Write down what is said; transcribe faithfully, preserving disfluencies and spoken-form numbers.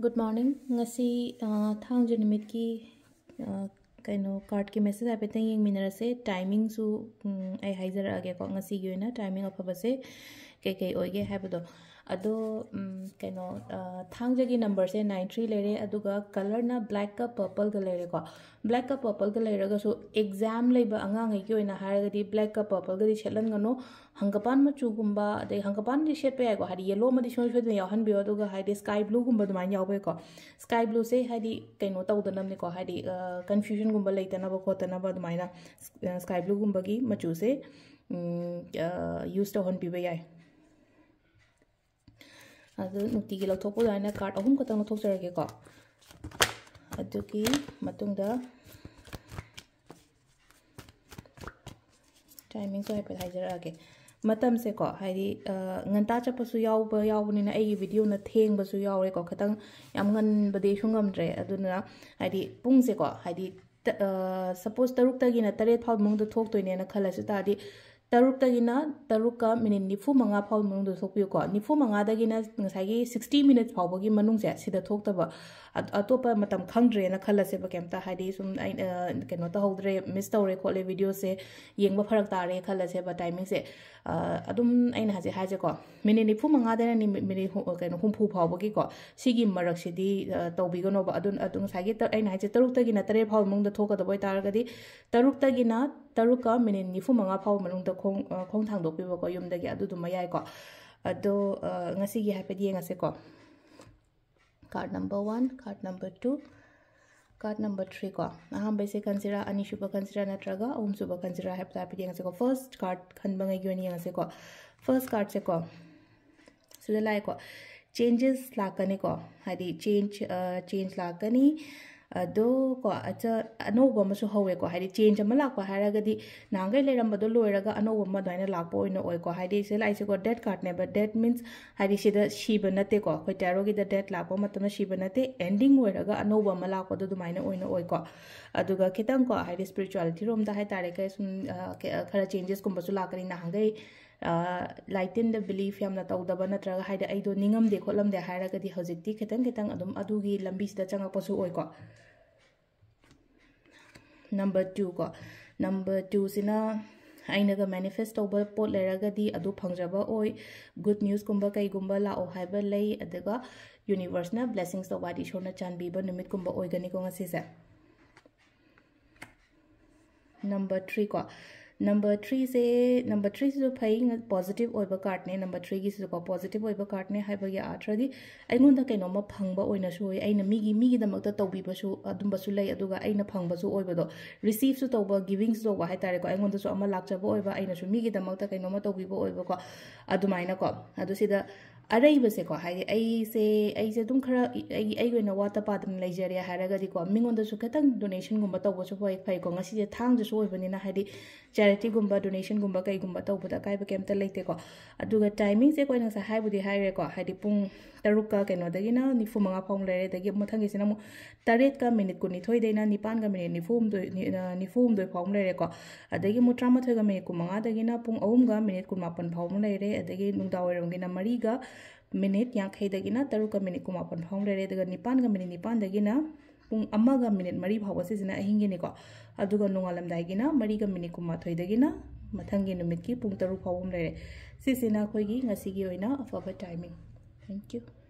Good morning. ꯉꯁꯤ ꯑ, ꯊꯥꯡꯖ ꯅꯨꯃꯤꯠꯀꯤ ꯑ, ꯀꯩꯅꯣ, ꯀꯥꯔꯠꯀꯤ ꯃꯦꯁꯦꯖ ꯍꯥꯏꯐꯦꯠꯇꯪ ꯌꯦꯡꯃꯤꯟꯅꯔꯁꯦ. ꯇꯥꯏꯃꯤꯡꯁꯨ ꯎꯝ, ꯑꯩ ꯍꯥꯏꯖꯔꯛꯑꯒꯦꯀꯣ. ꯉꯁꯤꯒꯤ ꯑꯣꯏꯅ ꯇꯥꯏꯃꯤꯡ ꯑꯐꯕꯁꯦ ꯀꯩꯀꯩ ꯑꯣꯏꯒꯦ ꯍꯥꯏꯕꯗꯣ. ꯑꯗꯣ ꯎꯝ, ꯀꯩꯅꯣ, ꯑ, ꯊꯥꯡꯖꯒꯤ ꯅꯝꯕꯔꯁꯦ ꯅꯥꯏꯟ ꯊ꯭ꯔꯤ ꯂꯩꯔꯦ, ꯑꯗꯨꯒ ꯀꯂꯔꯅ ꯕ꯭ꯂꯦꯛꯀ ꯄꯔꯄꯜꯒ ꯂꯩꯔꯦꯀꯣ. ꯕ꯭ꯂꯦꯛꯀ ꯄꯔꯄꯜꯒ ꯂꯩꯔꯒꯁꯨ, ꯑꯦꯛꯖꯥꯝ ꯂꯩꯕ ꯑꯉꯥꯡꯈꯩꯒꯤ ꯑꯣꯏꯅ ꯍꯥꯏꯔꯒꯗꯤ ꯕ꯭ꯂꯦꯛꯀ ꯄꯔꯄꯜꯒꯗꯤ ꯁꯦꯠꯍꯟꯒꯅꯨ. ꯍꯪꯒꯄꯥꯟ ꯃꯆꯨꯒꯨꯝꯕ, ꯑꯗꯩ ꯍꯪꯒꯄꯥꯟꯗꯤ ꯁꯦꯠꯄ ꯌꯥꯏꯀꯣ, ꯍꯥꯏꯗꯤ ꯌꯦꯜꯂꯣ ꯑꯃꯗꯤ ꯁꯨꯡꯁꯣꯏ ꯁꯣꯏꯗꯅ ꯌꯥꯎꯍꯟꯕꯤꯌꯣ. ꯑꯗꯨꯒ ꯍꯥꯏꯗꯤ ꯁ꯭ꯀꯥꯏ ꯕ꯭ꯂꯨꯒꯨꯝꯕ ꯑꯗꯨꯃꯥꯏꯅ ꯌꯥꯎꯕ ꯌꯥꯏꯀꯣ. ꯁ꯭ꯀꯥꯏ ꯕ꯭ꯂꯨꯁꯦ ꯍꯥꯏꯗꯤ ꯀꯩꯅꯣ ꯇꯧꯗꯅꯕꯅꯤꯀꯣ, ꯍꯥꯏꯗꯤ ꯀꯟꯐ꯭ꯌꯨꯖꯟꯒꯨꯝꯕ ꯂꯩꯇꯅꯕ ꯈꯣꯠꯇꯅꯕ ꯑꯗꯨꯃꯥꯏꯅ ꯁ꯭ꯀꯥꯏ ꯕ꯭ꯂꯨꯒꯨꯝꯕꯒꯤ ꯃꯆꯨꯁꯦ ꯌꯨꯁ ꯇꯧꯍꯟꯕꯤꯕ ꯌꯥꯏ. ꯑꯗꯨ ꯅꯨꯡꯇꯤꯒꯤ ꯂꯧꯊꯣꯛꯄ ꯑꯗꯨꯃꯥꯏꯅ ꯀꯥꯔꯠ ꯑꯍꯨꯝ ꯈꯛꯇꯪ ꯂꯧꯊꯣꯛꯆꯔꯒꯦꯀꯣ. ꯑꯗꯨꯒꯤ ꯃꯇꯨꯡꯗ ꯇꯥꯏꯃꯤꯡꯁꯨ ꯍꯥꯏꯐꯦꯠ ꯍꯥꯏꯖꯔꯛꯑꯒꯦ. ꯃꯇꯝꯁꯦꯀꯣ, ꯍꯥꯏꯗꯤ ꯑ, ꯉꯟꯇꯥ ꯆꯠꯄꯁꯨ ꯌꯥꯎꯕ ꯌꯥꯎꯕꯅꯤꯅ ꯑꯩꯒꯤ ꯚꯤꯗꯤꯑꯣꯅ ꯊꯦꯡꯕꯁꯨ ꯌꯥꯎꯔꯦꯀꯣ. ꯈꯤꯇꯪ ꯌꯥꯝ ꯉꯟꯕꯗꯤ ꯑꯩꯁꯨ ꯉꯝꯗ꯭ꯔꯦ. ꯑꯗꯨꯅ ꯍꯥꯏꯗꯤ ꯄꯨꯡꯁꯦꯀꯣ, ꯍꯥꯏꯗꯤ ꯁꯄꯣꯁ ꯇꯔꯨꯛꯇꯒꯤꯅ ꯇꯔꯦꯠ ꯐꯥꯎ ꯃꯅꯨꯡꯗ ꯊꯣꯛꯇꯣꯏꯅꯦꯅ ꯈꯜꯂꯁꯨ ꯇꯥꯔꯗꯤ, ꯇꯔꯨꯛꯇꯒꯤꯅ ꯇꯔꯨꯛꯀ ꯃꯤꯅꯤꯠ ꯅꯤꯐꯨ ꯃꯉꯥ ꯐꯥꯎ ꯃꯅꯨꯡꯗ ꯊꯣꯛꯄꯤꯌꯨꯀꯣ. ꯅꯤꯐꯨ ꯃꯉꯥꯗꯒꯤꯅ ꯉꯁꯥꯏꯒꯤ ꯁꯤꯛꯁꯇꯤ ꯃꯤꯅꯤꯠꯁ ꯐꯥꯎꯕꯒꯤ ꯃꯅꯨꯡꯁꯦ ꯁꯤꯗ ꯊꯣꯛꯇꯕ, ꯑ- ꯑꯇꯣꯞꯄ ꯃꯇꯝ ꯈꯪꯗ꯭ꯔꯦꯅ ꯈꯜꯂꯁꯦꯕ, ꯀꯩꯝꯇ ꯍꯥꯏꯗꯤ ꯁꯨꯝ ꯑꯩ ꯑ, ꯀꯩꯅꯣ ꯇꯧꯍꯧꯗ꯭ꯔꯦ, ꯃꯤꯁ ꯇꯧꯔꯦ ꯈꯣꯠꯂꯦ, ꯚꯤꯗꯤꯑꯣꯁꯦ ꯌꯦꯡꯕ ꯐꯔꯛ ꯇꯥꯔꯦ ꯈꯜꯂꯁꯦꯕ, ꯇꯥꯏꯃꯤꯡꯁꯦ ꯑ, ꯑꯗꯨꯝ ꯑꯩꯅ ꯍꯧꯖꯤꯛ ꯍꯥꯏꯁꯦꯀꯣ, ꯃꯤꯅꯤꯠ ꯅꯤꯐꯨ ꯃꯉꯥꯗꯩꯅ ꯅꯤ- ꯃꯤꯅꯤꯠ ꯍꯨ- ꯀꯩꯅꯣ ꯍꯨꯝꯐꯨ ꯐꯥꯎꯕꯒꯤꯀꯣ, ꯁꯤꯒꯤ ꯃꯔꯛꯁꯤꯗꯤ ꯑ, ꯇꯧꯕꯤꯒꯅꯣꯕ. ꯑꯗꯨ ꯑꯗꯨ ꯉꯁꯥꯏꯒꯤ ꯇ- ꯑꯩꯅ ꯍꯥꯏꯁꯦ ꯇꯔꯨꯛꯇꯒꯤꯅ ꯇꯔꯦꯠ ꯐꯥꯎꯕ ꯃꯅꯨꯡꯗ ꯊꯣꯛꯀꯗꯕ ꯑꯣꯏꯇꯥꯔꯒꯗꯤ, ꯇꯔꯨꯛꯇꯒꯤꯅ ꯇꯔꯨꯛꯀ ꯃꯤꯅꯤꯠ ꯅꯤꯐꯨ ꯃꯉꯥ ꯐꯥꯎꯕ ꯃꯅꯨꯡꯗ ꯈꯣꯡ ꯑ, ꯈꯣꯡ ꯊꯥꯡꯗꯣꯛꯄꯤꯕꯀꯣ ꯌꯨꯝꯗꯒꯤ, ꯑꯗꯨꯗꯨꯃ ꯌꯥꯏꯀꯣ. ꯑꯗꯣ ꯑ, ꯉꯁꯤꯒꯤ ꯍꯥꯏꯐꯦꯠ ꯌꯦꯡꯉꯁꯦꯀꯣ. Card number one, card number two, card number three ꯀꯣ. ꯑꯍꯥꯟꯕꯩꯁꯦ ꯈꯟꯁꯤꯔꯥ, ꯑꯅꯤꯁꯨꯕ ꯈꯟꯁꯤꯔꯥ, ꯅꯠꯇ꯭ꯔꯒ ꯑꯍꯨꯝꯁꯨꯕ ꯈꯟꯁꯤꯔꯥ ꯍꯥꯏꯕꯗꯣ ꯍꯥꯏꯐꯦꯠ ꯌꯦꯡꯉꯁꯦꯀꯣ. ꯐꯥꯔꯁ ꯀꯥꯔꯠ ꯈꯟꯕꯉꯩꯒꯤ ꯑꯣꯏꯅ ꯌꯦꯡꯉꯁꯦꯀꯣ. ꯐꯥꯔꯁ ꯀꯥꯔꯠꯁꯦꯀꯣ, ꯁꯤꯗ ꯂꯥꯛꯑꯦꯀꯣ, ꯆꯦꯟꯖꯦꯁ ꯂꯥꯛꯀꯅꯤꯀꯣ. ꯍꯥꯏꯗꯤ ꯆꯦꯟꯖ ꯆꯦꯟꯖ ꯂꯥꯛꯀꯅꯤ. ꯑꯗꯣ ꯀꯣ, ꯑꯆ- ꯑꯅꯧꯕ ꯑꯃꯁꯨ ꯍꯧꯋꯦꯀꯣ. ꯍꯥꯏꯗꯤ ꯆꯦꯟꯖ ꯑꯃ ꯂꯥꯛꯄ ꯍꯥꯏꯔꯒꯗꯤ ꯅꯍꯥꯟꯈꯩ ꯂꯩꯔꯝꯕꯗꯣ ꯂꯣꯏꯔꯒ ꯑꯅꯧꯕ ꯑꯃ ꯑꯗꯨꯃꯥꯏꯅ ꯂꯥꯛꯄ ꯑꯣꯏꯅ ꯑꯣꯏꯀꯣ. ꯍꯥꯏꯗꯤ ꯁꯤꯗ ꯂꯥꯛꯏꯁꯦꯀꯣ, ꯗꯦꯠ ꯀꯥꯔꯠꯅꯦꯕ. ꯗꯦꯠ ꯃꯤꯟꯁ ꯍꯥꯏꯗꯤ ꯁꯤꯗ ꯁꯤꯕ ꯅꯠꯇꯦꯀꯣ. ꯑꯩꯈꯣꯏ ꯇꯦꯔꯣꯒꯤꯗ ꯗꯦꯠ ꯂꯥꯛꯄ ꯃꯇꯝꯗ ꯁꯤꯕ ꯅꯠꯇꯦ, ꯑꯦꯟꯗꯤꯡ ꯑꯣꯏꯔꯒ ꯑꯅꯧꯕ ꯑꯃ ꯂꯥꯛꯄꯗꯣ ꯑꯗꯨꯃꯥꯏꯅ ꯑꯣꯏꯅ ꯑꯣꯏꯀꯣ. ꯑꯗꯨꯒ ꯈꯤꯇꯪꯀꯣ, ꯍꯥꯏꯗꯤ ꯁ꯭ꯄꯤꯔꯤꯆꯨꯋꯦꯂꯤꯇꯤ ꯔꯣꯝꯗ ꯍꯥꯏꯇꯥꯔꯦ, ꯀꯩ ꯁꯨꯝ ꯑ, ꯀꯩ- ꯑ, ꯈꯔ ꯆꯦꯟꯖꯦꯁꯀꯨꯝꯕꯁꯨ ꯂꯥꯛꯀꯅꯤ. ꯅꯍꯥꯟꯈꯩ ꯂꯥꯏꯇꯤꯟꯗ ꯕꯤꯂꯤꯐ ꯌꯥꯝꯅ ꯇꯧꯗꯕ, ꯅꯠꯇ꯭ꯔꯒ ꯍꯥꯏꯗꯤ ꯑꯩꯗꯣ ꯅꯤꯡꯉꯝꯗꯦ ꯈꯣꯠꯂꯝꯗꯦ ꯍꯥꯏꯔꯒꯗꯤ ꯍꯧꯖꯤꯛꯇꯤ ꯈꯤꯇꯪ ꯈꯤꯇꯪ ꯑꯗꯨꯝ ꯑꯗꯨꯒꯤ ꯂꯝꯕꯤꯁꯤꯗ ꯆꯪꯉꯛꯄꯁꯨ ꯑꯣꯏꯀꯣ꯫ ꯅꯝꯕꯔ ꯇꯨ ꯀꯣ, ꯅꯝꯕꯔ ꯇꯨꯁꯤꯅ ꯑꯩꯅꯒ ꯃꯦꯅꯤꯐꯦꯁ ꯇꯧꯕ ꯄꯣꯠ ꯂꯩꯔꯒꯗꯤ ꯑꯗꯨ ꯐꯪꯖꯕ ꯑꯣꯏ꯫ ꯒꯨꯗ ꯅ꯭ꯌꯨꯁꯀꯨꯝꯕ ꯀꯩꯒꯨꯝꯕ ꯂꯥꯛꯑꯣ ꯍꯥꯏꯕ ꯂꯩ, ꯑꯗꯨꯒ ꯌꯨꯅꯤꯚꯔꯁꯅ ꯕ꯭ꯂꯦꯁꯤꯡꯁ ꯇꯧꯕ, ꯍꯥꯏꯗꯤ ꯏꯁꯣꯔꯅ ꯆꯥꯟꯕꯤꯕ ꯅꯨꯃꯤꯠꯀꯨꯝꯕ ꯑꯣꯏꯒꯅꯤꯀꯣ ꯉꯁꯤꯁꯦ꯫ ꯅꯝꯕꯔ ꯊ꯭ꯔꯤ ꯀꯣ, ꯅꯝꯕꯔ ꯊ꯭ꯔꯤꯁꯦ, ꯅꯝꯕꯔ ꯊ꯭ꯔꯤꯁꯤꯁꯨ ꯐꯩ, ꯄꯣꯖꯤꯇꯤꯚ ꯑꯣꯏꯕ ꯀꯥꯔꯠꯅꯦ꯫ ꯅꯝꯕꯔ ꯊ꯭ꯔꯤꯒꯤꯁꯤꯁꯨꯀꯣ, ꯄꯣꯖꯤꯇꯤꯚ ꯑꯣꯏꯕ ꯀꯥꯔꯠꯅꯦ ꯍꯥꯏꯕꯒꯤ ꯑꯥꯔꯊꯗꯤ ꯑꯩꯉꯣꯟꯗ ꯀꯩꯅꯣꯝꯃ ꯐꯪꯕ ꯑꯣꯏꯅꯁꯨ ꯑꯣꯏ, ꯑꯩꯅ ꯃꯤꯒꯤ, ꯃꯤꯒꯤꯗꯃꯛꯇ ꯇꯧꯕꯤꯕꯁꯨ ꯑꯗꯨꯝꯕꯁꯨ ꯂꯩ, ꯑꯗꯨꯒ ꯑꯩꯅ ꯐꯪꯕꯁꯨ ꯑꯣꯏꯕꯗꯣ, ꯔꯤꯁꯤꯞꯁꯨ ꯇꯧꯕ, ꯒꯤꯕꯤꯡꯁꯨ ꯇꯧꯕ ꯍꯥꯏꯇꯥꯔꯦꯀꯣ, ꯑꯩꯉꯣꯟꯗꯁꯨ ꯑꯃ ꯂꯥꯛꯆꯕ ꯑꯣꯏꯕ, ꯑꯩꯅꯁꯨ ꯃꯤꯒꯤꯗꯃꯛꯇ ꯀꯩꯅꯣꯝꯃ ꯇꯧꯕꯤꯕ ꯑꯣꯏꯕꯀꯣ, ꯑꯗꯨꯃꯥꯏꯅꯀꯣ꯫ ꯑꯗꯨ ꯁꯤꯗ ꯑꯔꯩꯕꯁꯦꯀꯣ, ꯍꯥꯏꯗꯤ ꯑꯩꯁꯦ, ꯑꯩꯁꯦ ꯑꯗꯨꯝ ꯈꯔ ꯑꯩꯒꯤ, ꯑꯩꯒꯤ ꯑꯣꯏꯅ ꯋꯥꯠꯇ ꯄꯥꯗꯅ ꯂꯩꯖꯔꯦ ꯍꯥꯏꯔꯒꯗꯤꯀꯣ, ꯃꯤꯉꯣꯟꯗꯁꯨ ꯈꯤꯇꯪ ꯗꯣꯅꯦꯁꯟꯒꯨꯝꯕ ꯇꯧꯕꯁꯨ ꯐꯩ, ꯐꯩꯀꯣ꯫ ꯉꯁꯤꯁꯦ ꯊꯥꯡꯖꯁꯨ ꯑꯣꯏꯕꯅꯤꯅ, ꯍꯥꯏꯗꯤ ꯆꯦꯔꯤꯇꯤꯒꯨꯝꯕ, ꯗꯣꯅꯦꯁꯟꯒꯨꯝꯕ ꯀꯩꯒꯨꯝꯕ ꯇꯧꯕꯗ ꯑꯀꯥꯏꯕ ꯀꯩꯝꯇ ꯂꯩꯇꯦꯀꯣ꯫ ꯑꯗꯨꯒ ꯇꯥꯏꯃꯤꯡꯁꯦ ꯑꯩꯈꯣꯏꯅ ꯉꯁꯥꯏ ꯍꯥꯏꯕꯨꯗꯤ ꯍꯥꯏꯔꯦꯀꯣ, ꯍꯥꯏꯗꯤ ꯄꯨꯡ ꯇꯔꯨꯛꯀ ꯀꯩꯅꯣꯗꯒꯤꯅ ꯅꯤꯐꯨ ꯃꯉꯥ ꯐꯥꯎ ꯂꯩꯔꯦ, ꯑꯗꯒꯤ ꯃꯊꯪꯒꯤꯁꯤꯅ ꯑꯃꯨꯛ ꯇꯔꯦꯠꯀ ꯃꯤꯅꯤꯠ ꯀꯨꯟꯅꯤꯊꯣꯏꯗꯩꯅ ꯅꯤꯄꯥꯟꯒ ꯃꯤꯅꯤꯠ ꯅꯤꯐꯨ ꯍꯨꯝꯗꯣꯏ, ꯅꯤ-, ꯑ, ꯅꯤꯐꯨ ꯍꯨꯝꯗꯣꯏ ꯐꯥꯎ ꯑꯃ ꯂꯩꯔꯦꯀꯣ꯫ ꯑꯗꯒꯤ ꯑꯃꯨꯛ ꯇꯔꯥꯃꯥꯊꯣꯏꯒ ꯃꯤꯅꯤꯠ ꯀꯨꯟꯃꯉꯥꯗꯒꯤꯅ ꯄꯨꯡ ꯑꯍꯨꯝꯒ ꯃꯤꯅꯤꯠ ꯀꯨꯟꯃꯥꯄꯟ ꯐꯥꯎ ꯑꯃ ꯂꯩꯔꯦ꯫ ꯑꯗꯒꯤ ꯅꯨꯡꯗꯥꯡ ꯋꯥꯏꯔꯝꯒꯤꯅ ꯃꯔꯤꯒ ꯃꯤꯅꯤꯠ ꯌꯥꯡꯈꯩꯗꯒꯤꯅ ꯇꯔꯨꯛꯀ ꯃꯤꯅꯤꯠ ꯀꯨꯟꯃꯥꯄꯟ ꯐꯥꯎ ꯑꯃ ꯂꯩꯔꯦ꯫ ꯑꯗꯨꯒ ꯅꯤꯄꯥꯟꯒ ꯃꯤꯅꯤꯠ ꯅꯤꯄꯥꯟꯗꯒꯤꯅ ꯄꯨꯡ ꯑꯃꯒ ꯃꯤꯅꯤꯠ ꯃꯔꯤ ꯐꯥꯎꯕ, ꯁꯤꯁꯤꯅ ꯑꯍꯤꯡꯒꯤꯅꯤꯀꯣ꯫ ꯑꯗꯨꯒ ꯅꯣꯡꯉꯥꯜꯂꯝꯗꯥꯏꯒꯤꯅ ꯃꯔꯤꯒ ꯃꯤꯅꯤꯠ ꯀꯨꯟꯃꯥꯊꯣꯏꯗꯒꯤꯅ ꯃꯊꯪꯒꯤ ꯅꯨꯃꯤꯠꯀꯤ ꯄꯨꯡ ꯇꯔꯨꯛ ꯐꯥꯎꯕ ꯑꯃ ꯂꯩꯔꯦ꯫ ꯁꯤꯁꯤꯅ ꯑꯩꯈꯣꯏꯒꯤ ꯉꯁꯤꯒꯤ ꯑꯣꯏꯅ ꯑꯐꯕ ꯇꯥꯏꯃꯤꯡ꯫ Thank you꯫